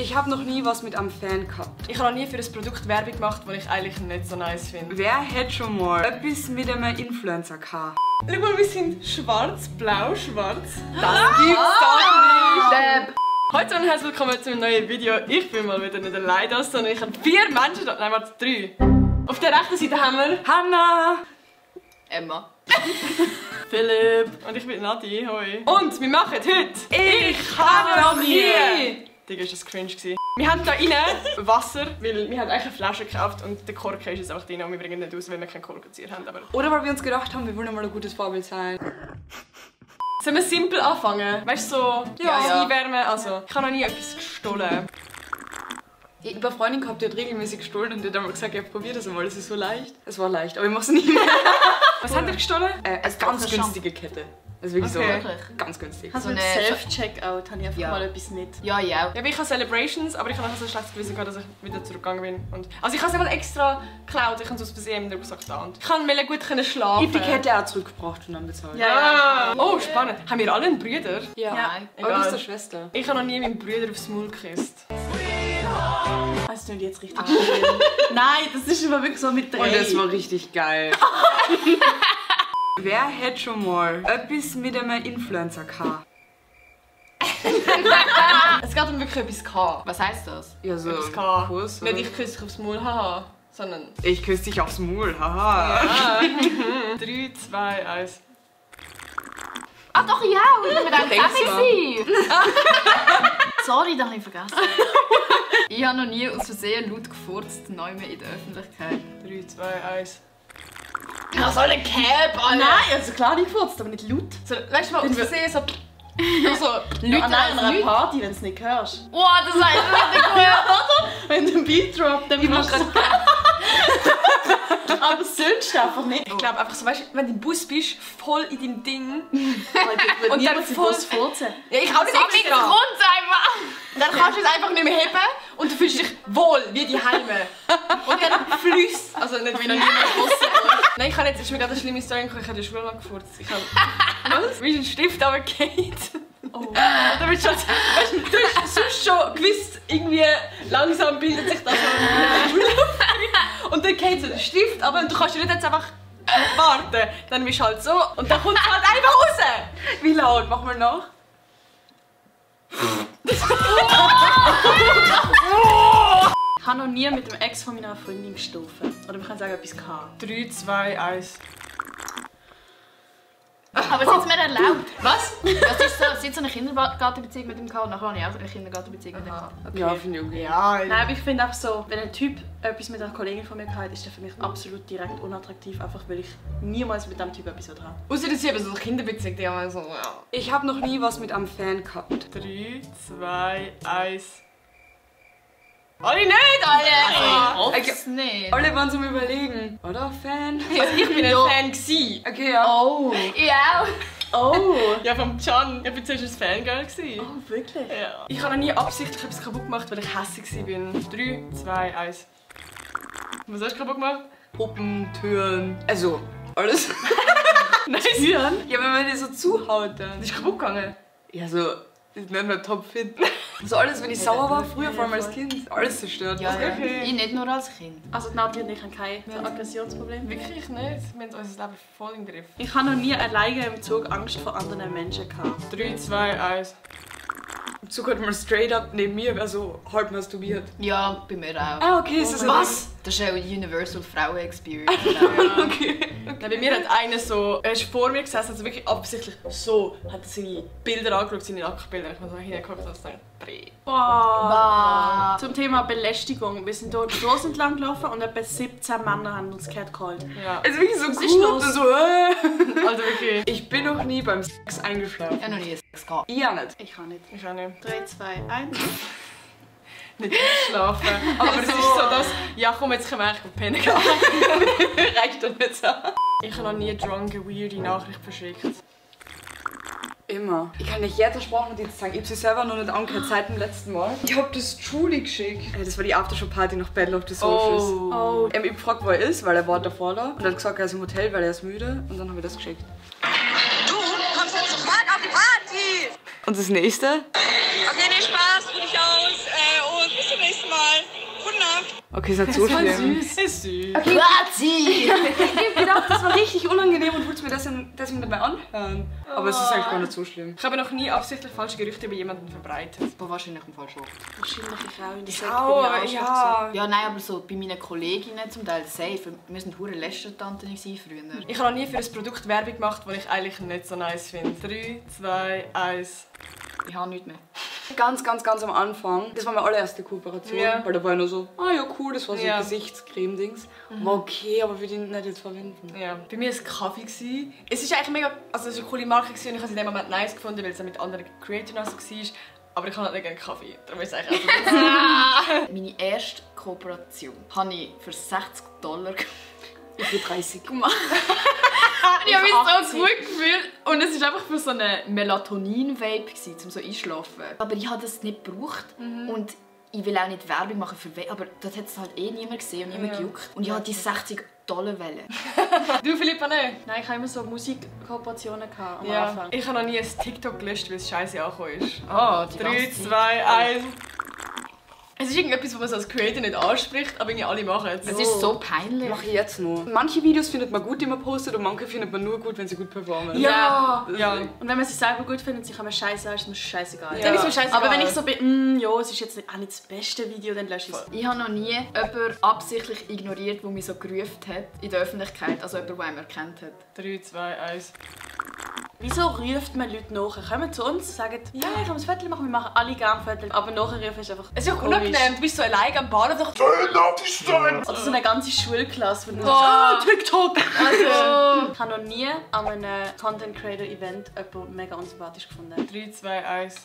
Ich habe noch nie was mit einem Fan gehabt. Ich habe noch nie für ein Produkt Werbung gemacht, das ich eigentlich nicht so nice finde. Wer hätte schon mal etwas mit einem Influencer gehabt? Schau mal, wir sind schwarz, blau, schwarz. Das gibt's doch nicht! Heute und herzlich willkommen zu einem neuen Video. Ich bin mal wieder nicht allein da, sondern ich habe 4 Menschen da. Nein, warte, 3. Auf der rechten Seite haben wir Hannah! Emma. Philipp. Und ich bin Nadi. Hoi. Und wir machen heute Ich habe noch nie! Digga, ist das cringe gewesen. Wir haben hier rein Wasser, weil wir haben eigentlich eine Flasche gekauft und der Korken ist jetzt einfach drin und wir bringen nicht aus, weil wir keinen Korkenzieher haben. Aber Oder weil wir uns gedacht haben, wir wollen mal ein gutes Vorbild sein. sollen wir simpel anfangen? Weißt du, so Ja. einwärmen? Also, ich habe noch nie etwas gestohlen. Ich habe eine Freundin gehabt, die hat regelmäßig gestohlen und die hat einmal gesagt, ja, probier das einmal, das ist so leicht. Es war leicht, aber ich mache es nicht mehr. Was habt ihr gestohlen? Eine ganz günstige Kette. Das ist wirklich Okay. so ganz günstig. Also So ein eine Self-Checkout habe ich einfach mal etwas nicht. Ja, ja. Ja, aber ich habe Celebrations, aber ich habe nachher so ein schlechtes Gewissen gehabt, dass ich wieder zurückgegangen bin. Und, also ich habe es nicht mal extra geklaut, ich habe es aus Versehen in den Rucksack da. Und ich kann gut schlafen. Ich habe die Kette auch zurückgebracht und dann bezahlt. Ja. Oh, spannend. Haben wir alle einen Bruder? Ja. Nein. Aber du bist Egal. eine Schwester. Ich habe noch nie meinen Bruder aufs Maul geküsst. Das klingt jetzt richtig schön. Nein, das ist immer wirklich so mit 3. Und das war richtig geil. Wer hätte schon mal etwas mit einem Influencer gehabt? Es geht um wirklich etwas K. Was heisst das? Ja, so Etwas K. Kuss, Nicht oder? ich küsse dich aufs Maul, haha. Sondern... Ich küsse dich aufs Maul, haha. Ah. 3, 2, 1. Ah doch, ja! Ich bin mit einem Denkst zusammen. Sorry, das habe ich vergessen. Ich habe noch nie aus Versehen laut gefurzt, neu mehr in der Öffentlichkeit. 3, 2, 1. Was soll ein Cap, Alter? Nein, also klar nicht gefurzt, aber nicht laut. So, weißt du mal, aus Versehen so... Also, Ja, nein, an einer Party, wenn du es nicht hörst. Oh, das heißt richtig gut. Wenn du einen Beat droppt, dann machst du aber sonst einfach nicht. ich glaube einfach so, weißt du, wenn du im Bus bist, voll in deinem Ding. Und Und dann dann voll- voll furzen. Ja, ich auch nicht extra. Grund einfach. Dann kannst du es einfach nicht mehr heben und du fühlst dich wohl wie die Heime. Und dann fließt. Also nicht wie noch nie mehr draussen. Nein, ich habe jetzt, ist mir gerade eine schlimme Story gekommen, ich habe in der Schule lang gefurzt. Ich habe... Was? Wie ein Stift runtergefallen. Oh. Und dann bist du schon... Weißt du, du hast sonst schon gewusst, irgendwie langsam bildet sich das so. Und dann geht so der Stift aber und du kannst ja nicht jetzt einfach warten. Dann bist du halt so und dann kommt es halt einfach raus. Wie laut? Mach mal nach. Ich habe noch nie mit dem Ex von meiner Freundin gestofen. Oder wir können sagen, etwas gehabt. 3, 2, 1. Aber es ist mir erlaubt. Was? Das ist so, sie hat so eine Kindergartenbeziehung mit ihm gehabt und nachher habe ich auch eine Kindergartenbeziehung mit ihm gehabt. Ja, finde ich okay. Ja, Nein, aber ich finde einfach so, wenn ein Typ etwas mit einer Kollegin von mir hat, ist der für mich absolut direkt unattraktiv, einfach weil ich niemals mit dem Typ etwas habe. außer dass sie eben so Kinderbeziehung, die haben so, ja. Ich habe noch nie was mit einem Fan gehabt. 3, 2, 1. Alle nicht, alle! Ich hoffe nicht. Alle waren zum Überlegen. Oder Fan? Also ich bin ein Fan gsi. Okay, ja. Oh! Ja. Oh! Ja, vom Can. Ich bin zuerst ein Fangirl gsi. Oh, wirklich? Ja. Ich habe noch nie absichtlich etwas kaputt gemacht, weil ich hässlich war. 3, 2, 1. Was hast du kaputt gemacht? Puppen, Türen. Also, alles. Nein, Türen? Ja, wenn man die so zuhaut dann. das ist kaputt gegangen. Ja, so, das nennt man topfit. So alles, wenn ich sauer war, früher, vor allem als Kind, alles zerstört. Ja, ja. Okay. Ich nicht nur als Kind. Also Nadja und ich haben kein so Aggressionsproblem. Wirklich nicht. Wir haben unser Leben voll im Griff. Ich habe noch nie alleine im Zug Angst vor anderen Menschen gehabt. 3, 2, 1. Im Zug hat man straight up neben mir, also halb masturbiert. Ja, bei mir auch. Ah, okay, ist das Was? Das ist eine Universal Frauen-Experience. Okay. Nein, bei mir hat einer so, er ist vor mir gesessen, also wirklich absichtlich so, hat seine Bilder angeschaut, seine Nacktbilder. Ich habe so hingeguckt und dachte, Bree. Boah. Zum Thema Belästigung. Wir sind hier die Straße entlang gelaufen und etwa 17 Männer haben uns catcallt. Ja. Es ist wirklich so ist gut los? und so, Also wirklich. Ich bin noch nie beim Sex eingeschlafen. Ich habe noch nie Sex gehabt. Ich auch nicht. Ich kann nicht. Ich auch nicht. 3, 2, 1. Nicht schlafen. Aber es ist so, dass, ja komm, jetzt können wir eigentlich pennen gehen. Reicht doch nicht so. Ich habe noch nie drunk eine weirde Nachricht verschickt. Immer. Ich kann nicht jede Sprachnotiz sagen. Ich habe sie selber noch nicht angehört seit dem letzten Mal. Ich habe das Julie geschickt. Das war die Aftershow-Party nach Battle of the Socials. Oh. Ich habe ihn gefragt, wo er ist, weil er war davor da. Und er hat gesagt, er ist im Hotel, weil er ist müde. Und dann habe ich das geschickt. Du kommst jetzt sofort auf die Party! Und das nächste? Okay, nee, Spaß, ruh dich aus. Okay, ist nicht so schlimm. Ist süß. Grazie! Ich hab gedacht, das war richtig unangenehm und wollte mir deswegen nicht mehr anhören. Aber es ist eigentlich gar nicht so schlimm. Ich habe noch nie absichtlich falsche Gerüchte über jemanden verbreitet. Aber wahrscheinlich im Fall schon. Wahrscheinlich ich auch in der Sekte. Oh, ja. Ja, nein, aber so bei meinen Kolleginnen zum Teil safe. Wir sind hure Lästertanten früher. Ich habe noch nie für ein Produkt Werbung gemacht, das ich eigentlich nicht so nice finde. 3, 2, 1. Ich habe nichts mehr. Ganz am Anfang, das war meine allererste Kooperation, Ja. weil da war ich nur so, ah ja cool, das war so Ja. ein Gesichtscreme-Dings. War okay, aber würde ich nicht jetzt verwenden. Ja. Bei mir war es Kaffee. Es ist eigentlich mega, also es ist eine coole Marke und ich habe es in dem Moment nice gefunden, weil es auch mit anderen Creatoren so war. Aber ich habe halt nicht gerne Kaffee. Darum ist es eigentlich also Meine erste Kooperation habe ich für $60 Ich bin 30. gemacht. Ich habe mich so gut gefühlt. Und es war einfach für so eine Melatonin-Vape, um so einschlafen. Aber ich habe das nicht gebraucht. Und ich will auch nicht Werbung machen für Vape. Aber das hat es halt eh niemand gesehen und niemand gejuckt. Und ich hatte die $60 Welle. Du, Philippa, nicht? Nein, ich hatte immer so Musikkooperationen am Ja. Anfang. Ich habe noch nie ein TikTok gelöscht, weil es scheiße angekommen ist. Oh, die 3, ganze Zeit. 2, 1. Es ist irgendetwas, was man so als Creator nicht anspricht, aber irgendwie alle machen es. Es ist so peinlich. Mache ich jetzt noch. Manche Videos findet man gut, die man postet, und manche findet man nur gut, wenn sie gut performen. Ja! Ja. Und wenn man sich selber gut findet, sich kann man scheiße, ist mir scheißegal. Dann ist mir scheißegal. Aber wenn ich so bin, ja, es ist jetzt auch nicht das beste Video, dann lösche ich es. Ich habe noch nie jemanden absichtlich ignoriert, der mich so gerufen hat in der Öffentlichkeit. Also jemand, der einen erkannt hat. 3, 2, 1. Wieso ruft man Leute nachher? Kommen zu uns, sagen, ja, ich kann ein Foto machen, wir machen alle gerne Fotos. Aber nachher rufen ist einfach Es ist auch komisch. unangenehm, du bist so allein am Bahnhof. Oder so eine ganze Schulklasse, wo du Oh. TikTok! Also, ich habe noch nie an einem Content Creator Event jemanden mega unsympathisch gefunden. 3, 2, 1.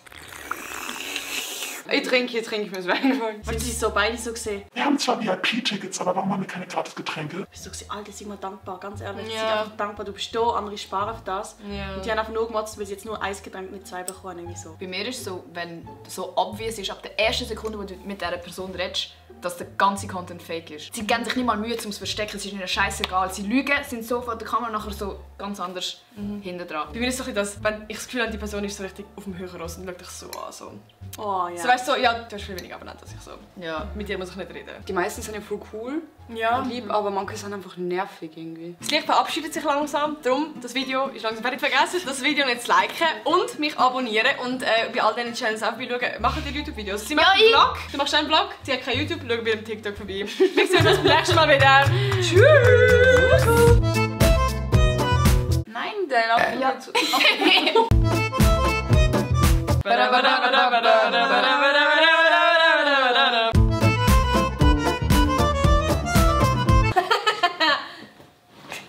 Ich trinke, mir ist eingefallen. Sind sie so beide so gesehen? Wir haben zwar VIP-Tickets, aber warum haben wir keine Gratis-Getränke? Bist du so gesehen, Alter, sei mal dankbar, ganz ehrlich. Ja. Sei einfach dankbar, du bist da, andere sparen für das. Ja. Und die haben einfach nur gemotzt, weil sie jetzt nur ein Getränk mit 2 bekommen, irgendwie so. Bei mir ist es so, wenn so obvious ist, ab der ersten Sekunde, wo du mit dieser Person redest, dass der ganze Content fake ist. Sie geben sich nicht mal Mühe, um es zu verstecken, es ist ihnen scheißegal. Sie lügen, sind so vor der Kamera nachher so ganz anders hinten dran. Bei mir ist es so, dass, wenn ich das Gefühl habe, die Person ist so richtig auf dem höheren Ross und schaut dich so an. So. Oh ja. So, weißt du, so, ja, du hast viel weniger Abonnenten als ich so. Ja. Mit dir muss ich nicht reden. Die meisten sind ja voll cool Ja. und lieb, aber manche sind einfach nervig irgendwie. Das Licht verabschiedet sich langsam, darum, das Video ist langsam fertig. Vergessen, das Video nicht zu liken und mich abonnieren und bei all diesen Channels auch schauen. Machen die YouTube-Videos. Sie macht einen Vlog, du machst einen Vlog, sie hat kein YouTube, schau bei dem TikTok vorbei. Wir sehen uns beim nächsten Mal wieder. Tschüss! Nein, dein Abend Ja. zu... Ba-da-ba-da-ba-da-ba-da-ba-da-ba-da.